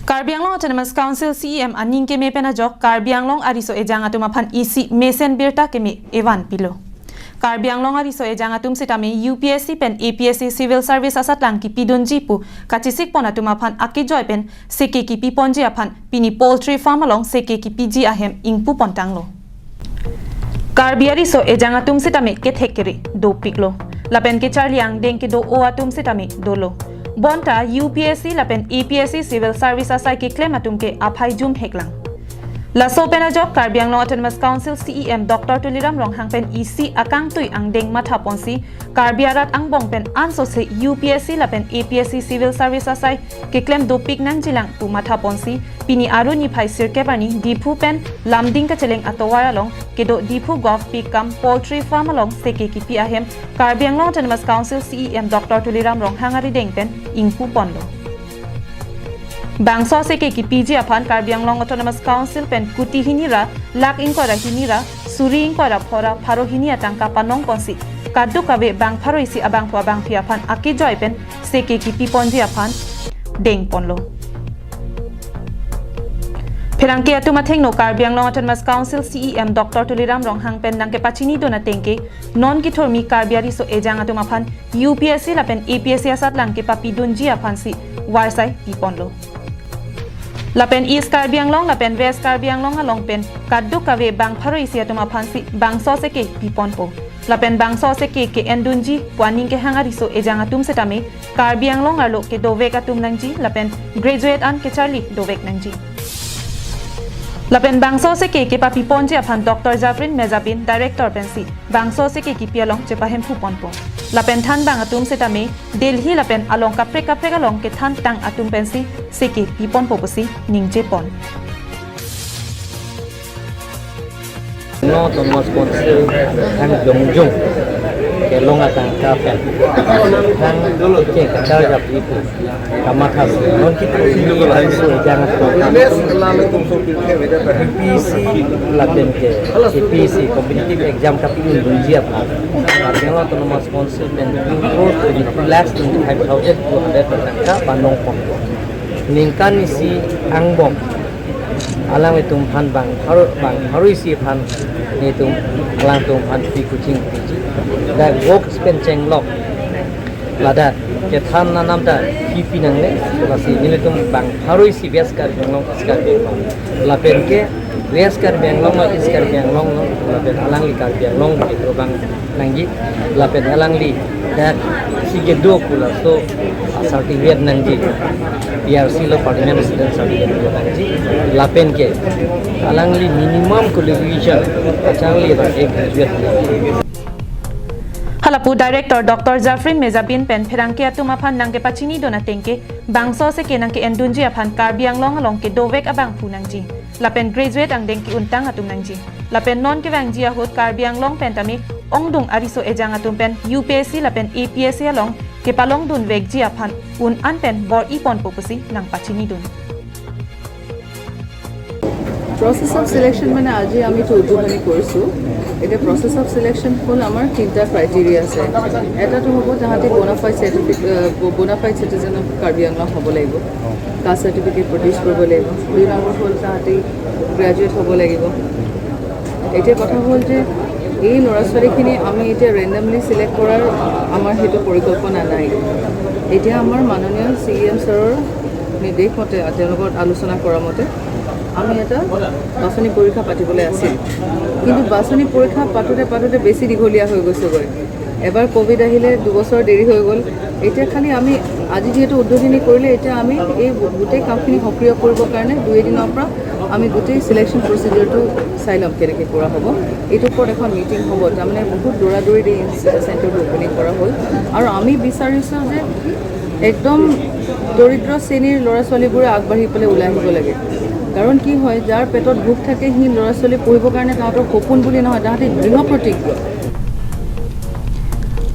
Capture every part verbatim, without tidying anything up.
Karbi Anglong Autonomous Council C E M aning keme pen ajok Karbi Anglong ariso ejang atum aphan isi mesen birta keme evan pilo. Karbi Anglong ariso ejang atum sitame U P S C pen A P S C civil service asatlang kipidunji pu kachesik pon atum aphan akejoi pen seke kipi ponji aphan pini poultry farm along seke kipiji ahem ingpu pontanglo. Karbi ariso ejang atum sitame kethek kere dopiklo. Lapen kecharli angdeng kedo-o atum sitame dolo. Bonta U P S C lapen A P S C civil service asai keklem atum ke aphai jum heklang. Laso pen ajok Karbi Anglong Autonomous Council C E M Doctor Tuliram Ronghang pen isi akangtui angdeng matha ponsi Karbi arat angbong pen ansose U P S C lapen A P S C civil service asai keklem dopik nangjilang pu matha ponsi pini Aru niphai sirkep arni Diphu pen Lumding kacheleng atovar along kedo Diphu Govt Pig cum poultry farm along seke kipi ahem Karbi Anglong Autonomous Council C E M Doctor Tuliram Ronghang arideng pen ingpu ponlo. Bangso seke kipiji aphan Karbi Anglong Autonomous Council pen kuti hini ra lakh ingkoi ra hini ra suri ingkoi ra phora pharo hini atangka panong ponsi kadokave bang pharo isi abangphu abangphi aphan akejoi pen seke kipi ponji aphan deng ponlo. Pherangke atum athengno Karbi Anglong Autonomous Council C E M Doctor Tuliram Ronghang pen nangkepachinidun ateng ke non kithormi Karbi ariso ejang atum aphan U P S C lapen A P S C asatlang kepapidunji aphansi varsai piponlo. Lapen East Karbi Anglong lapen West Karbi Anglong along pen kadokave bang pharo isi atum aphansi bangso seke piponpo. Lapen bangso seke ke-endunji pu aning kehang ariso ejang atum sitame Karbi Anglong arlo kedovek atum nangji lapen graduate an kecharli dovek nangji. Lapen bangso seke kepapi ponji aphan Doctor Javrin Mezabin Director pensi bangso seke kipi along chepahemphu ponpo. Lapen thanbang atum sitame Delhi lapen along kaprek kaprek along kethan tang atum pensi seke piponpo pusi ningje pon. Anglong Autonomous Council hang jongjong kelong atangka pen hang ke kachar jap ipu kamatha si non kithormi ariso ejang atum U P S C lapen ke A P S C competitive exam kapidundunji aphan Karbi Anglong Autonomous Council pen two crore twenty-two lakhs twenty-five thousand two hundred atangka panong ponpo. Ningkan isi angbong alanglitum aphan bang pharo bang pharo isi aphan nelitum alangtum aphan free coaching piji. Dak works pen chenglok ladak kethan anam ta fee pinangne, lasi nelitum bang pharo isi West Karbi Anglong, East Karbi Anglong, lapen ke West Karbi Anglong lo, East Karbi Anglong lo, lapen alangli Karbi Anglong begitu bang nangji, lapen alangli dak si kedo pu laso certificate nangji, P R C lo, permanent resident certificate lo nangji, lapen ke alangli minimum qualification kacharli abang ke graduate nangji. Halapu Director Doctor Javrin Mezabin pen pherangke atum aphan nangkepachinidun ateng ke bangso seke nangke-endunji aphan Karbi Anglong along kedovek abangphu nangji. Lapen graduate angdeng ke-untang atum nangji. Lapen non kevangji ahut Karbi Anglong pen tame ongdung ariso ejang atum pen U P S C lapen A P S C along kepalongdunvekji aphan un-an pen bor-i ponpo pusi nangpachinidun. Process of selection মানে আজি আমি এইটো উদ্বোধনী কৰিছোঁ। এতিয়া process of selection হ'ল আমাৰ তিনিটা ক্ৰাইটেৰিয়া আছে। এটাটো হ'ব তাহাঁতি bonafide certificate, bonafide citizen of Karbi Anglong হ'ব লাগিব, কাষ্ট চাৰ্টিফিকেট প্ৰডিউচ কৰিব লাগিব। দুই নম্বৰ হ'ল তাহাঁতি গ্ৰেজুৱেট হ'ব লাগিব। এতিয়া কথা হ'ল যে এই ল'ৰা ছোৱালীখিনি আমি এতিয়া ৰেণ্ডমলি চিলেক্ট কৰাৰ আমাৰ সেইটো পৰিকল্পনা নাই। এতিয়া আমাৰ মাননীয় চি ই এম ছাৰৰ নিৰ্দেশ মতে, তেওঁলোকৰ আলোচনা কৰা মতে আমি এটা বাছনি পৰীক্ষা পাতিবলৈ আছিল, কিন্তু বাছনি পৰীক্ষা পাতোঁতে পাতোঁতে বেছি দীঘলীয়া হৈ গৈছেগৈ। এবাৰ ক'ভিড আহিলে, দুবছৰ দেৰি হৈ গ'ল। এতিয়া খালি আমি আজি যিহেতু উদ্বোধনী কৰিলে, এতিয়া আমি এই গোটেই কামখিনি সক্ৰিয় কৰিবৰ কাৰণে দুই এদিনৰ পৰা আমি গোটেই চিলেকশ্যন প্ৰচিডিউৰটো চাই ল'ম, কেনেকৈ কৰা হ'ব। এইটোৰ ওপৰত এখন মিটিং হ'ব। তাৰমানে বহুত দৌৰা দৌৰিত এই চেণ্টাৰটো অপেনিং কৰা হ'ল আৰু আমি বিচাৰিছোঁ যে একদম দৰিদ্ৰ শ্ৰেণীৰ ল'ৰা ছোৱালীবোৰে আগবাঢ়ি পেলাই ওলাই আহিব লাগে। কাৰণ কি হয়, যাৰ পেটত ভোক থাকে, সি ল'ৰা ছোৱালী পঢ়িবৰ কাৰণে তাহাঁতৰ সপোন বুলি নহয়, তাহাঁতি দৃঢ় প্ৰতিজ্ঞ।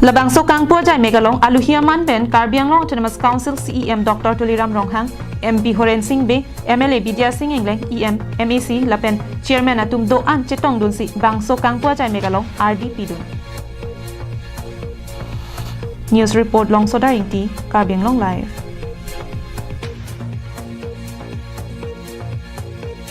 Labangso kangpu ajai megalong aluhi aman pen Karbi Anglong Autonomous Council C E M Doctor Tuliram Ronghang, M P Horen Sing Bey, M L A Bidya Sing Engleng, E M, M A C lapen Chairman atum do-an chetongdunsi bangso kangpu ajai megalong ardi pidun. News report Longsodar Ingti, Karbi Anglong Live.